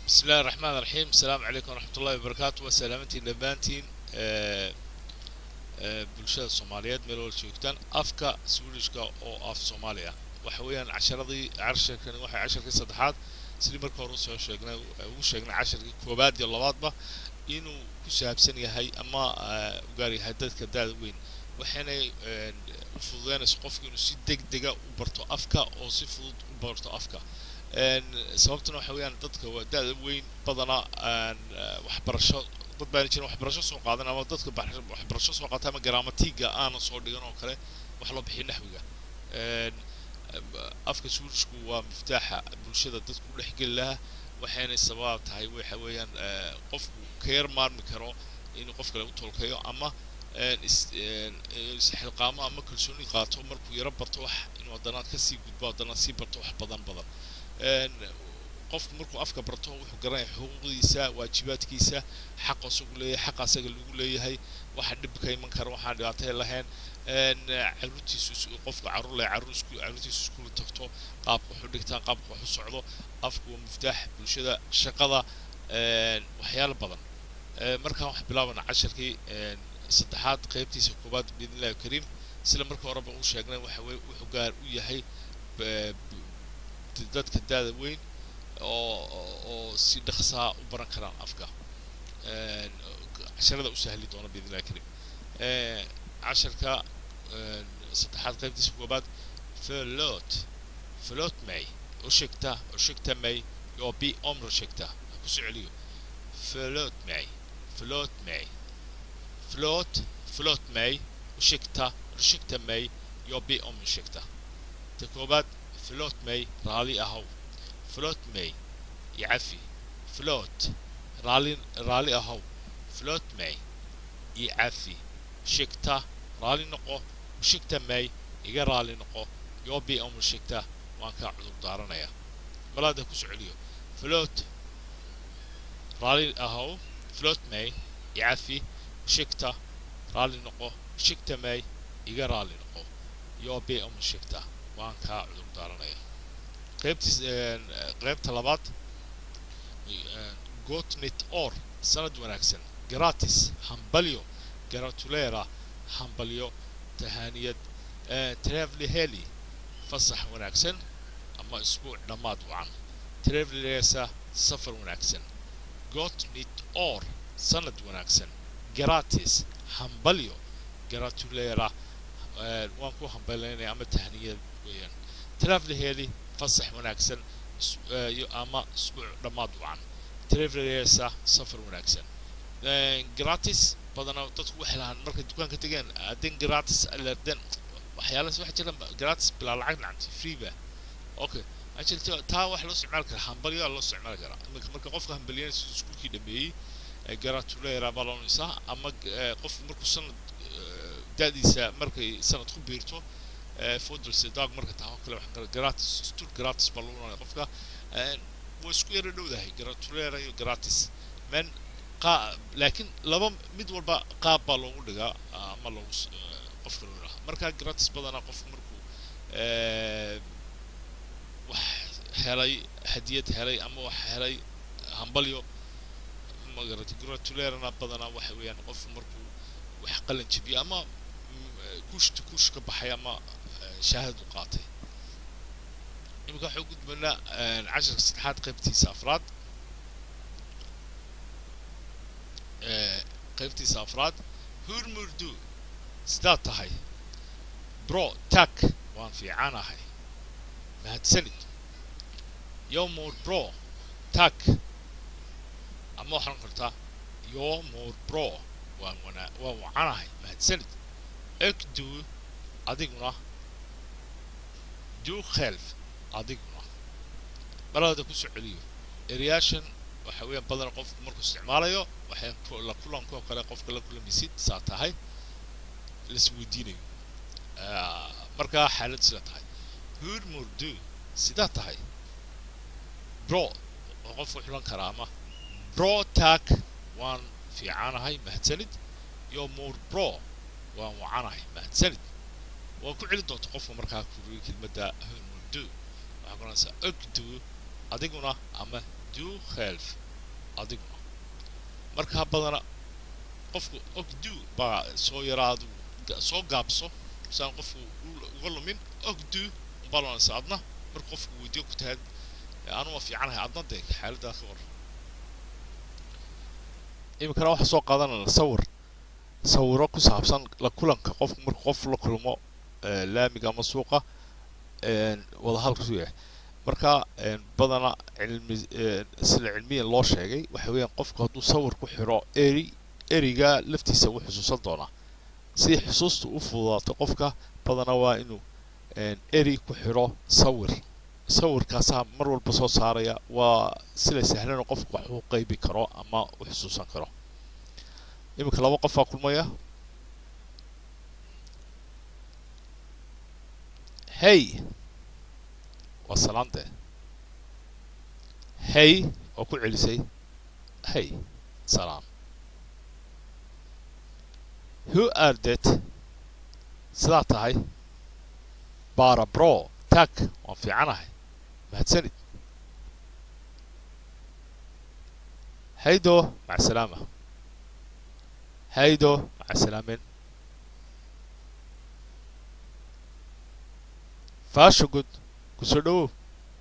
Bismi illahi raxmaan raxiim. Asalaamu calaykum waraxmat ullahi wabarakaatu. Waa salaamantiin dhammaantiin bulshada Soomaaliyeed meel wal joogtaan. Afka Swedishka oo af Soomaali ah waxa weeyaan casharadii, casharkani waxay casharkii saddexaad. Sidii marka hore usoo sheegnay, ugu sheegnay casharkii koowaad iyo labaadba inuu ku saabsan yahay ama u gaar yahay dadka da'da weyn, waxaanay u fududeynaysa qofku inuu si deg dega u barto afka oo si fudud u barto afka. Sababtuna waxa weeyaan dadka waa da'da weyn badanaa aan waxbarasho, dad baan jirin waxbarasho soo qaadan, ama dadka waxbarasho soo qaata ama grammatikga aanan soo dhigan oo kale, wax loo bixiyo naxwiga. Afka Swedishku waa miftaaxa bulshada dadku u dhexgeli lahaa, waxaynay sabab tahay waxa weeyaan qofku ka yar maarmi karo inuu qof kale u tolkayo ama isxilqaamo ama kalsooni qaato markuu yaro barto wax, inuu haddana kasii gudbo, haddana sii barto wax badan badan. Qofku markuu afka barto wuxuu garanaya xuquuqdiisa, waajibaadkiisa, xaqa isagu leeyahay, xaqa asaga lagu leeyahay, waxa dhib ka iman kara, waxaan dhibaato lahayn. Caruurtiisu, qofka carruur leh, carruur isku carruurtiisu iskuul tagto, qaabka wax u dhigtaan, qaabka wax u socdo. Afku waa miftaax bulshada, shaqada, waxyaalo badan. Markaan waxaan bilaabana casharkii saddexaad qaybtiisa koowaad biidni illahi kariim. Sida marka horeba u sheegnay, waxa weye wuxuu gaar u yahay dadka da'da weyn oo si dhaqsaa u baran karaan afka. Casharada u sahli doona biidni illahi kariim. Casharka saddexaad qaybtiisa koowaad. Förlåt, förlåt mig, ursäkta, ursäkta mig, jag ber om ursäkta. Ha ku soo celiyo. Förlåt mig, förlåt mig, förlåt, förlåt mig, ursäkta, ursäkta mig, jag ber om ursäkta. Ta koobaad, förlåt mig, raali ahow. Förlåt mig, icafi. Förlåt, raali, raali ahow. Förlåt mig, icafi. Ursäkta, raali noqo. Ursäkta mig, iga raali noqo. Jag ber om ursäkta, waan kaa cudur daaranaya. Malaada ku soo celiyo. Förlåt, raali ahow. Förlåt mig, icafi. Ursäkta, raali noqo. Ursäkta mig, iga raali noqo. Jag ber om ursäkta, waan kaa cudur daaranaya. Qaybtiis, qaybta labaad. Gott nytt år, sanad wanaagsan. Grattis, hambalyo. Gratulera, hambalyo, tahaniyad. Trevlig helg, fasax wanaagsan ama isbuuc dhammaad wacan. Trevlig resa, safar wanaagsan. Gott nytt år, sanad wanaagsan. Grattis, hambalyo. Gratulera, waan ku hambalyaynaya ama tahniyad weeyaan. Trevlig helg, fasax wanaagsan ama isbuuc dhammaad wacan. Trevlig resa, safar wanaagsan. Grattis badanaa dadku waxay lahaan markay dukaanka tegeen den gratis eller den waxyaalahaas waxa jira gratis, bilaa lacag, nacamti, free ba. Okay, actually taa waxa loo isticmaali karaa hambalyo loo isticmaali karaa. Iminka marka qofka hambalyanaysa iskuulkii dhameeyey, gratulera baa loo nisaa, ama qofku markuu sanad da'diisa markay sanad ku biirto, födelsedag marka taa oo kale, waxaan kale grattis, stort grattis baa loo oranaya qofka. Way isku yara dhowdahay gratulera iyo grattis, men qaa laakiin laba mid walba qaab baa loogu dhigaa ama loogu qofka loo dhahaa. Marka grattis badanaa qofku markuu wax helay, hadiyad helay ama wax helay, hambalyo magarata. Gratulerana badanaa waxa weeyaan qofku markuu wax qalin jabiyo ama kushta kush ka baxay ama shahaadad u qaatay. Iminka waxaan u gudbanaa casharka saddexaad qaybtiisa afraad. Qaybtiisa afraad. Hur mår du, sidaad tahay? Bra tack, waan fiicanahay, mahadsanid. Jag mår bra tack, ama waxaan oran kartaa jag mår bra, waan wana waan wacanahay, mahadsanid. Och du, adiguna? Du själv, adiguna? Marada ku soo celiyo. Ereyaashan waxa weeyaan badan qofku markuu isticmaalayo waxay la kulanka oo kale, qofka la kulamisid saa tahay la isweydiinayo. Markaa xaalad sida tahay. Hur mår du, sidaa tahay? Bra oo qofku xulan karaa ama bra tack, waan fiicanahay, mahadsanid. Jag mår bra, waan wacanahay, mahadsanid. Waan ku celin doonta qofka markaa kuriyo kelmadda hur mår du, waxaa ku oranaysaa och du, adiguna, ama Du själv, adiguna. Markaa badana qofku "och du" baa soo yaraadu, soo gaabso saan qofku uga lumin. "Och du" umbaa loonaysa adna marka qofku weydiyo ku tahay anu waa fiicanahay, adna dee xaaladdaa ka war. Iminkana waxaa soo qaadanayna sawir, sawiro ku saabsan la kulanka qofku markuu qof la kulmo laamiga ama suuqa, wadahadalku su yahay. Marka badana cilmi sida cilmiyan loo sheegay waxa weeyaan qofku hadduu sawir ku xiro eri, eriga laftiisa wuu xusuusan doonaa. Si xusuusta u fududaato qofka badana waa inuu eri ku xiro sawir, sawirkaasaa mar walba soo saaraya. Waa sida sahlan oo qofku wax u qaybi karo ama u xusuusan karo. Iminka laba qofaa kulmaya. Hey waa salaante, hey oo ku celisay, hey salaam. Hur är det, sidaa tahay? Bara bra tack, waan fiicanahay, mahadsanid. Hej då, maca salaama. Hej då, maca salaamen. Varsågod, kusoo dhowow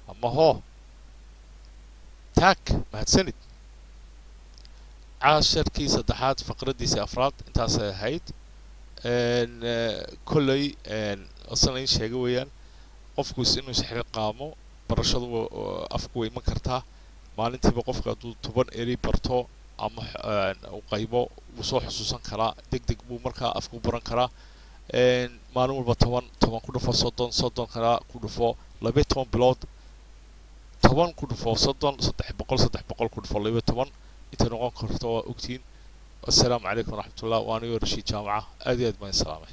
ama hoo. Tack, mahadsanid. Casharkii saddexaad faqraddiisii afraad intaasay ahayd. Kolley asana in sheega weeyaan qofku inuu isxilqaamo. Barashadu afku way iman kartaa. Maalintiiba qofka hadduu 10 eri barto ama uu qaybo, wuu soo xusuusan karaa, deg deg buu markaa afku baran karaa. Maalin walba 10, 10 ku dhufo 30, 30 karaa ku dhufo 12 bilood, 10 ku dhufo 30, 300, 300 ku dhufo 12, intay noqon karto waa ogtihiin. Assalaamu calaykum waraxmatullah. Waa anigoo Rashiid Jaamaca. Aad iyo aad baan salaamay.